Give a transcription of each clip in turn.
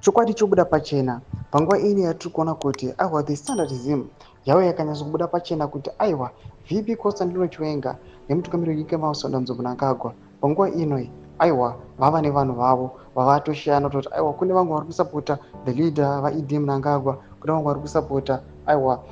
Chokwadi chobuda pachena panguva ino yatiri kuona kuti aiwa, The Standard Zim yauya yakanyatsokubuda pachena kuti aiwa, VP Constantino Chiwenga nemutungamiri wenyika Emmerson Dambudzo Mnangagwa panguva ino aiwa vava nevanhu vavo vavatoshiyana, kutoti aiwa, kune vamwe vari kusapota the leader vaED Mnangagwa, kune vamwe vari kusapota aiwa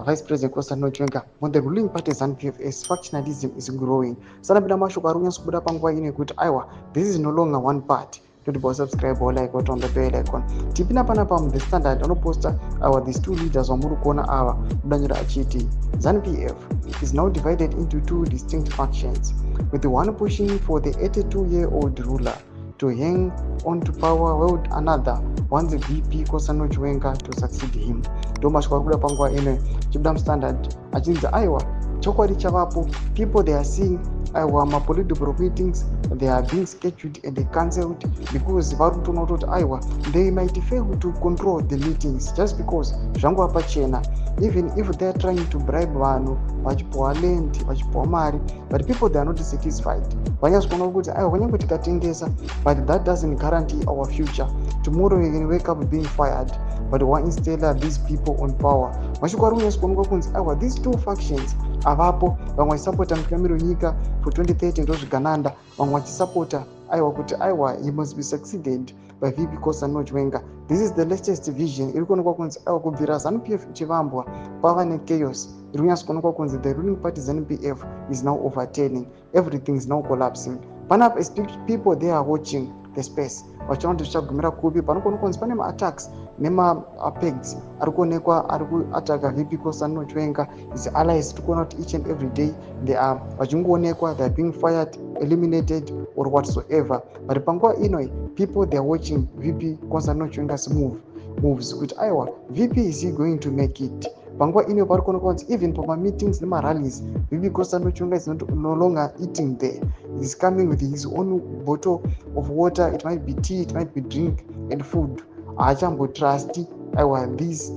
Vice President Constantino Chiwenga. When the ruling party ZANU PF, as factionalism is growing, sanapinda mashoko ari kunyatsokubuda panguva ino yekuti aiwa, this is no longer one party. Toti subscribe or like or on the bell icon. Tipinda panapa The Standard anoposta our these two leaders vamuri kuona ava, kudanyura achiti ZANU PF is now divided into two distinct factions, with the one pushing for the 82-year-old ruler to hang on to power while another wants VP Constantino Chiwenga to succeed him. Ndo mashoko ari kuda panguva ino chibuda muStandard, achinzi aiwa, chokwadi chavapo. People, they are seeing aiwa mapolitburo meetings, they are being scheduled and cancelled because vari kutoona kutoti aiwa, they might fail to control the meetings just because zvangova pachena. Even if they are trying to bribe vanhu, vachipiwa land, vachipiwa mari, but people, they are not satisfied. Vanyatsokuona kuti aiwa, kunyange tikatengesa, but that doesn't guarantee our future. Tomorrow we can wake up being fired, but wainstalla these people on power. Mashoko ari kunyatsokuonekwa kunzi aiwa, these two factions avapo, vamwe vachisapota mutungamiri wenyika for 2030, ndozvigananda, vamwe vachisapota aiwa kuti aiwa, he must be succeeded by VP Constantino Chiwenga. This is the latest vision iri kuonekwa kunzi aiwa, kubvira ZANU PF ichivambwa pava nechaos iri kunyatsokuonekwa kunzi the ruling party ZANU PF is now overturning, everything is now collapsing panapa. As people, they are watching the space, vachiona kuti zvichagumira kupi. Panokuonekwa kunzi pane maattacks nemaapegs ari kuonekwa ari kuataka VP Constantino Chiwenga, his allies. Tiri kuona kuti each and every day they are vachingoonekwa, they are being fired, eliminated or whatsoever. But panguva ino people, they are watching VP Constantino Chiwenga's moves kuti aiwa, VP, is he going to make it? Panguva ino pari kuonekwa kunzi even pamameetings nemarallies, VP Constantino Chiwenga is not no longer eating there. Is coming with his own bottle of water, it might be tea, it might be drink and food. Haachambotrust aiwa these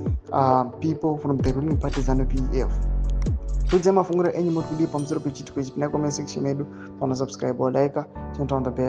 people from the ruling party ZANU PF. Tudze mafungiro enyu, muri kudii pamusoro pechiitiko ichi? Pinai comment section yedu, panosubscribe or like, turn on the bell.